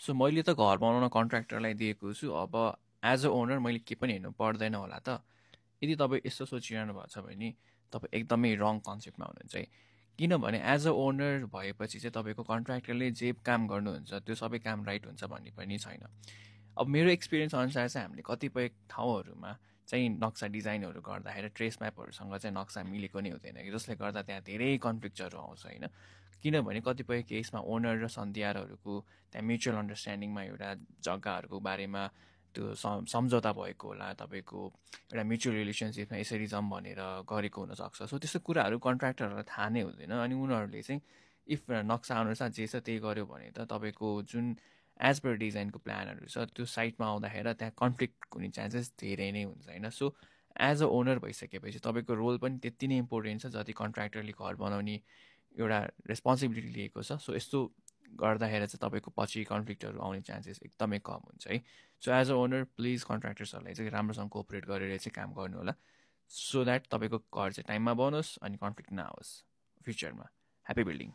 So मैले त घर बनाउन कन्ट्र्याक्टरलाई दिएको छु, अब एज अ ओनर मैले के पनि हेर्नु पर्दैन होला त? यदि तपाईँ यस्तो सोचिरहनु भएको छ भने तपाईँ एकदमै रङ कन्सेप्टमा हुनुहुन्छ है। किनभने एज अ ओनर भएपछि चाहिँ तपाईँको कन्ट्र्याक्टरले जे काम गर्नुहुन्छ त्यो सबै काम राइट हुन्छ भन्ने पनि छैन। अब मेरो एक्सपिरियन्स अनुसार चाहिँ हामीले कतिपय ठाउँहरूमा चाहिँ नक्सा डिजाइनहरू गर्दाखेरि ट्रेस म्यापहरूसँग चाहिँ नक्सा मिलेको नै हुँदैन कि, जसले गर्दा त्यहाँ धेरै कन्फ्लिक्टहरू आउँछ होइन। किनभने कतिपय केसमा ओनर र सन्धियारहरूको त्यहाँ म्युचुअल अन्डरस्ट्यान्डिङमा एउटा जग्गाहरूको बारेमा त्यो सम्झौता भएको होला, तपाईँको एउटा म्युचुअल रिलेसनसिपमा यसरी जाउँ भनेर गरेको हुनसक्छ। सो त्यस्तो कुराहरू कन्ट्र्याक्टरहरूलाई थाहा नै हुँदैन, अनि उनीहरूले चाहिँ इफ नक्सा अनुसार जे छ त्यही गर्यो भने त तपाईँको जुन एज पर डिजाइनको प्लानहरू छ त्यो साइटमा आउँदाखेरि त्यहाँ कन्फ्लिक्ट हुने चान्सेस धेरै नै हुन्छ होइन। सो एज अ ओनर भइसकेपछि तपाईँको रोल पनि त्यति नै इम्पोर्टेन्ट छ जति कन्ट्र्याक्टरले घर बनाउने एउटा रेस्पोन्सिबिलिटी लिएको छ। सो यस्तो गर्दाखेरि चाहिँ तपाईँको पछि कन्फ्लिक्टहरू आउने चान्सेस एकदमै कम हुन्छ है। So as a owner please कन्ट्र्याक्टर्सहरूलाई चाहिँ राम्रोसँग कोअपरेट गरेर चाहिँ काम गर्नु होला, सो द्याट तपाईँको घर चाहिँ टाइममा बनोस् अनि कन्फ्लिक्ट नआओस् फ्युचरमा। Happy building.